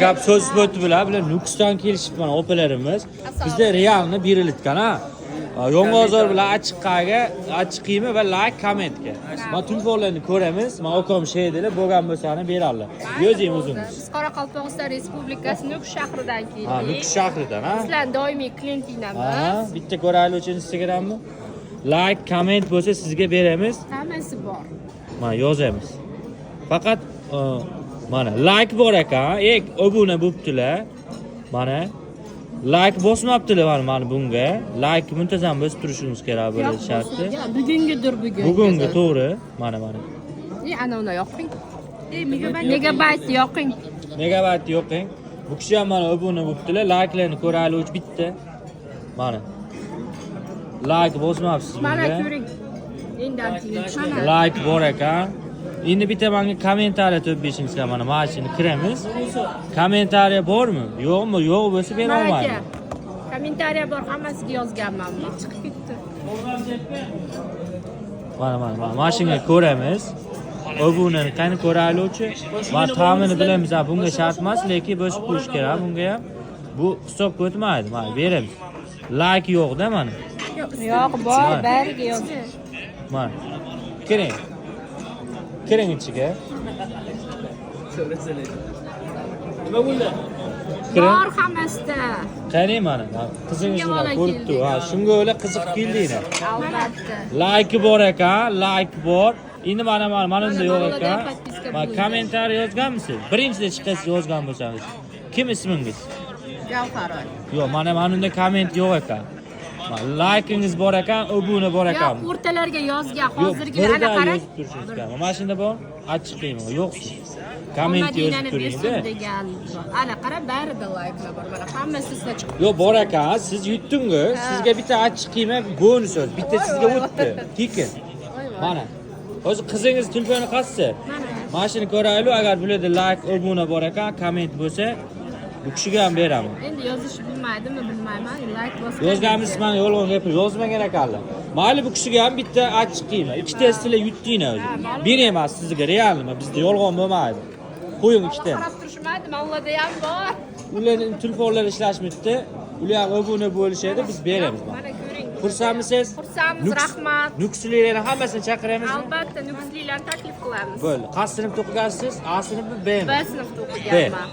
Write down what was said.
Gap so'z o'tdi bular. Bular Nukusdan kelishibdi mana opalarimiz. Bizda realni berilitgan ha. Yong'oqzor bilan achiqqaga, achchiq qiyma va like kommentga. Mana telefonlarni ko'ramiz. Mana ukam sheydilar, bo'lgan bo'lsani beradilar. Yozing o'zingiz. Biz Qoraqalpog'iston Respublikasi Nukus shahridan keldik. Ha, Nukus shahridan ha. Sizlarni doimiy Ha, klientinglarmiz. bitta ko'raylik uchun Instagramni. Like, komment bo'lsa sizga beramiz. Hammasi bor. Mana yozamiz. Faqat mana like bor ekan, ek obuna bo'ptilar. Mana like bosmabdilar mana bunga. Like muntazam bosib turishimiz kerak bo'ladi sharti. Bugungidir bugun. Bugungi to'g'ri. Mana mana. E, ana uni yoqing. Megabayt yoqing. Megabayt yo'qing. Bu kishi ham mana obuna bo'ptilar. Likelarni ko'raylik bitta. Mana. Like bosmabsiz Mana bunga. ko'ring. Endi ayting. Mana. Like bor ekan. Endi bitta menga kommentariya to'p berishingiz kerak. Mana shuni kiramiz. Kommentariya bormi? Yo'qmi? Yo'q bo'lsa bera Mana aka. olmayman. Kommentariya bor, hammasiga yozganman. Chiqib ketdi. Mana mana mana mana shunga ko'ramiz. Obunani qani ko'raylikchi. Mana ta'mini bilamiz, ha, bunga shart emas, lekin bosib qo'yish kerak bunga ham. Bu hisobga o'tmaydi. Mana beramiz. Like yo'q-da mana. Yo'q, bor, Mana. bariga yozgan. Mana. Kiring. Kiring ichiga. Nima bo'ldi? Kiring. Bor hammasida. Qani mana. Qizingiz Shunga bilan bola ko'rib tur. keldik. Ha, shunga o'yla qiziq keldinglar. Albatta. Like bor ekan, like bor. Endi mana mana mana unda Mana yo'q bolalar ekan. podpiska Mana bo'ldi. kommentariy yozganmisiz? Birinchida chiqasiz yozgan bo'lsangiz. Kim ismingiz? Gavharoy. Yo'q, mana mana unda komment yo'q ekan. Mana likeingiz bor ekan, obuna bor ekan. Yo'q, o'rtalarga yozgan. Yo'q, Hozirgina ana birdan qarang. yozib turishingiz kerak. Mana shunda bor, achchiq qiyma yo'qsiz. Komment yozib Madinani turingda. bersin degan. Ana qara, barida layklar bor. Mana hammasi sizga chiqib. Yo'q, bor ekan, siz yutdingiz. Sizga bitta achchiq qiyma bonus o'zi. Bitta sizga o'tdi. Tekin. Mana. Hozir qizingiz telefoni qaysi? Mana shuni ko'raylik, agar bularda like, obuna bor ekan, komment bo'lsa, bu kishiga ham beraman. Endi yozish bilmaydimi, bilmayman. Layk bosgan. Yozganmisiz, mana yolg'on gapir, yozmagan ekanlar. Mayli, bu kishiga ham bitta achchiq qiyma. Ikkita sizlar yutdinglar o'zi. Bir emas sizga realmi? Bizda yolg'on bo'lmaydi. Qo'ying ikkita. Qarab turishmaydi, mana ularda ham bor. Ularning telefonlari ishlashmaydi. Ular ham obuna bo'lishadi, biz beramiz. Mana ko'ring. Xursandmisiz? Xursandmiz, rahmat. Nukusliklarni hammasini chaqiramizmi? Albatta, nukusliklarni taklif qilamiz. Bo'ldi. Qaysi sinfda o'qigansiz? A sinfmi, B mi? B sinfda o'qiganman.